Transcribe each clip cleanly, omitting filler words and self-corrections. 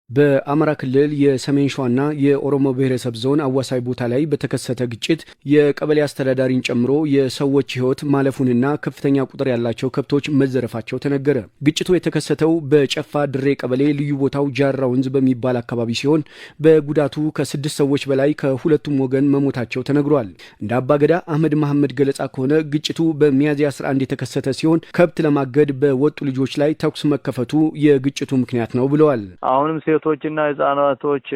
በአማራ ክልል የሰሜን ሸዋና የኦሮሞ ብሔረሰብ ዞን አዋሳኝ ቦታ ላይ በተከሰተ ግጭት የቀበሌ አስተዳዳሪን ጨምሮ የሰዎች ሕይወት ማለፉንና ከፍተኛ ቁጥር ያላቸው ከብቶች መዘረፋቸው ተነገረ። ግጭቱ የተከሰተው በጨፋ ድሬ ቀበሌ ልዩ ቦታው ጃራ ወንዝ በሚባል አካባቢ ሲሆን በጉዳቱ ከስድስት ሰዎች በላይ ከሁለቱም ወገን መሞታቸው ተነግሯል። እንደ አባገዳ አህመድ መሐመድ ገለጻ ከሆነ ግጭቱ በሚያዝያ 11 የተከሰተ ሲሆን ከብት ለማገድ በወጡ ልጆች ላይ ተኩስ መከፈቱ የግጭቱ ምክንያት ነው ብለዋል። አሁንም ሴቶችና ህጻናቶች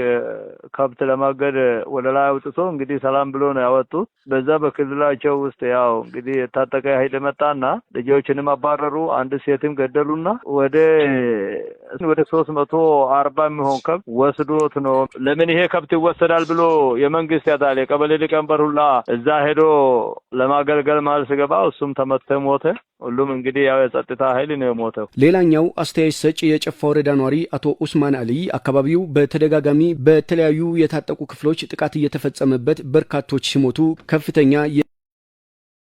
ከብት ለማገድ ወደ ላይ አውጥቶ እንግዲህ ሰላም ብሎ ነው ያወጡት። በዛ በክልላቸው ውስጥ ያው እንግዲህ የታጠቀ ኃይል መጣና ልጆችንም አባረሩ። አንድ ሴትም ገደሉና ወደ 340 የሚሆን ከብት ወስዶት ነው። ለምን ይሄ ከብት ይወሰዳል ብሎ የመንግስት ያጣል የቀበሌ ሊቀመንበር ሁላ እዛ ሄዶ ለማገልገል ማለት ስገባ እሱም ተመትቶ ሞተ። ሁሉም እንግዲህ ያው የጸጥታ ኃይል ነው የሞተው። ሌላኛው አስተያየት ሰጪ የጨፋ ወረዳ ኗሪ አቶ ኡስማን አሊ አካባቢው በተደጋጋሚ በተለያዩ የታጠቁ ክፍሎች ጥቃት እየተፈጸመበት በርካቶች ሲሞቱ ከፍተኛ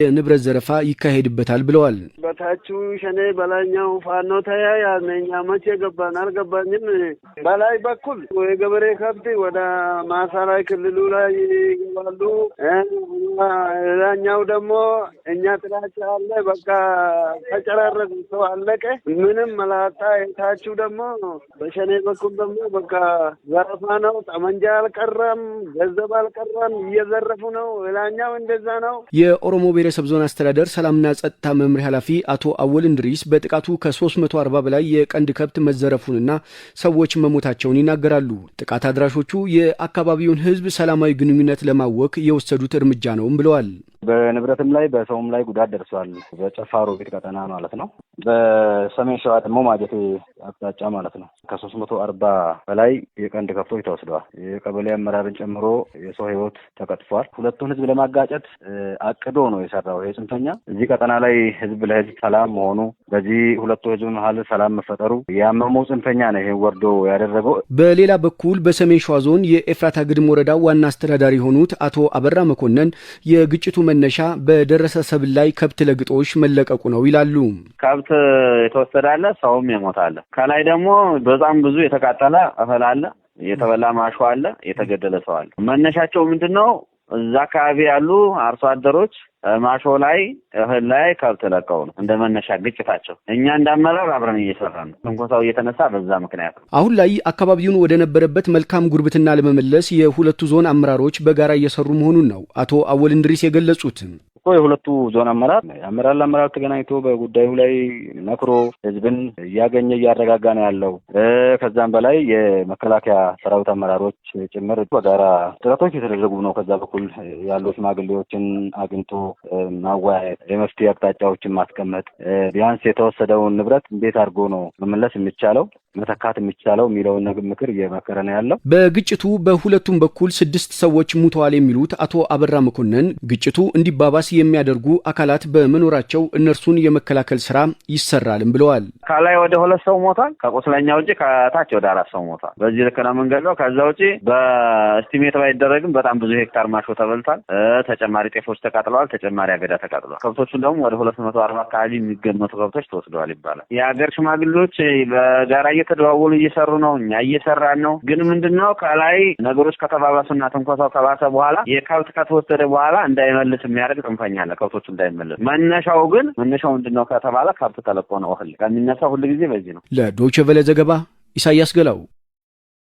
የንብረት ዘረፋ ይካሄድበታል ብለዋል። በታቹ ሸኔ በላይኛው ፋኖ ተያያዝን። እኛ መቼ ገባን አልገባኝም። በላይ በኩል የገበሬ ከብት ወደ ማሳ ላይ ክልሉ ላይ ይገባሉ። ሌላኛው ደግሞ እኛ ጥላቻ አለ። በቃ ተጨራረሱ፣ ሰው አለቀ። ምንም መላጣ። የታቹ ደግሞ በሸኔ በኩል ደግሞ በቃ ዘረፋ ነው። ጠመንጃ አልቀረም፣ ገንዘብ አልቀረም፣ እየዘረፉ ነው። ሌላኛው እንደዛ ነው። የኦሮሞ ብሔረሰብ ዞን አስተዳደር ሰላምና ጸጥታ መምሪያ ኃላፊ አቶ አወል እንድሪስ በጥቃቱ ከ340 በላይ የቀንድ ከብት መዘረፉንና ሰዎች መሞታቸውን ይናገራሉ። ጥቃት አድራሾቹ የአካባቢውን ሕዝብ ሰላማዊ ግንኙነት ለማወክ የወሰዱት እርምጃ ነውም ብለዋል። በንብረትም ላይ በሰውም ላይ ጉዳት ደርሷል። በጨፋ ሮቢት ቀጠና ማለት ነው። በሰሜን ሸዋ ደግሞ ማጀቴ አቅጣጫ ማለት ነው። ከ340 በላይ የቀንድ ከብቶች ተወስደዋል። የቀበሌ አመራርን ጨምሮ የሰው ሕይወት ተቀጥፏል። ሁለቱን ህዝብ ለማጋጨት አቅዶ ነው የሰራው ይሄ ጽንፈኛ። እዚህ ቀጠና ላይ ህዝብ ለህዝብ ሰላም መሆኑ፣ በዚህ ሁለቱ ህዝብ መሀል ሰላም መፈጠሩ ያመመው ጽንፈኛ ነው ይሄን ወርዶ ያደረገው። በሌላ በኩል በሰሜን ሸዋ ዞን የኤፍራታ ግድም ወረዳ ዋና አስተዳዳሪ የሆኑት አቶ አበራ መኮንን የግጭቱ መነሻ በደረሰ ሰብል ላይ ከብት ለግጦሽ መለቀቁ ነው ይላሉ። ከብት የተወሰደ አለ፣ ሰውም የሞተ አለ። ከላይ ደግሞ በጣም ብዙ የተቃጠለ እህል አለ፣ የተበላ ማሾ አለ፣ የተገደለ ሰው አለ። መነሻቸው ምንድን ነው? እዛ አካባቢ ያሉ አርሶ አደሮች ማሾ ላይ እህል ላይ ከብት ለቀው ነው እንደ መነሻ ግጭታቸው። እኛ እንዳመራር አብረን እየሰራ ነው። ትንኮሳው እየተነሳ በዛ ምክንያት ነው። አሁን ላይ አካባቢውን ወደ ነበረበት መልካም ጉርብትና ለመመለስ የሁለቱ ዞን አመራሮች በጋራ እየሰሩ መሆኑን ነው አቶ አወል እንድሪስ የገለጹት። እኮ የሁለቱ ዞን አመራር አመራር ለአመራር ተገናኝቶ በጉዳዩ ላይ መክሮ ህዝብን እያገኘ እያረጋጋ ነው ያለው። ከዛም በላይ የመከላከያ ሰራዊት አመራሮች ጭምር በጋራ ጥረቶች የተደረጉ ነው። ከዛ በኩል ያሉ ሽማግሌዎችን አግኝቶ ማወያየት፣ የመፍትሄ አቅጣጫዎችን ማስቀመጥ፣ ቢያንስ የተወሰደውን ንብረት እንዴት አድርጎ ነው መመለስ የሚቻለው መተካት የሚቻለው የሚለውን ምክር እየመከረ ነው ያለው። በግጭቱ በሁለቱም በኩል ስድስት ሰዎች ሙተዋል የሚሉት አቶ አበራ መኮንን ግጭቱ እንዲባባስ የሚያደርጉ አካላት በመኖራቸው እነርሱን የመከላከል ስራ ይሰራልም ብለዋል። ከላይ ወደ ሁለት ሰው ሞቷል። ከቁስለኛ ውጭ ከታች ወደ አራት ሰው ሞቷል። በዚህ ልክ ነው የምንገለው። ከዛ ውጭ በ estimate ባይደረግም በጣም ብዙ ሄክታር ማሾ ተበልቷል። ተጨማሪ ጤፎች ተቃጥለዋል። ተጨማሪ አገዳ ተቃጥለዋል። ከብቶቹን ደግሞ ወደ 240 አካባቢ የሚገመቱ ከብቶች ተወስደዋል ይባላል። የሀገር ሽማግሌዎች በጋራ እየተደዋወሉ እየሰሩ ነው። እኛ እየሰራን ነው። ግን ምንድነው ከላይ ነገሮች ከተባባሱና ትንኮሳው ከባሰ በኋላ የከብት ከተወሰደ በኋላ እንዳይመልስ የሚያደርግ ጽንፈኛ አለ። ከብቶቹ እንዳይመለሱ መነሻው ግን መነሻው ምንድነው ከተባለ ከብት ተለቆ ነው እህል ከሚነሳው ሁሉ ጊዜ በዚህ ነው። ለዶይቼ ቬለ ዘገባ ኢሳያስ ገላው።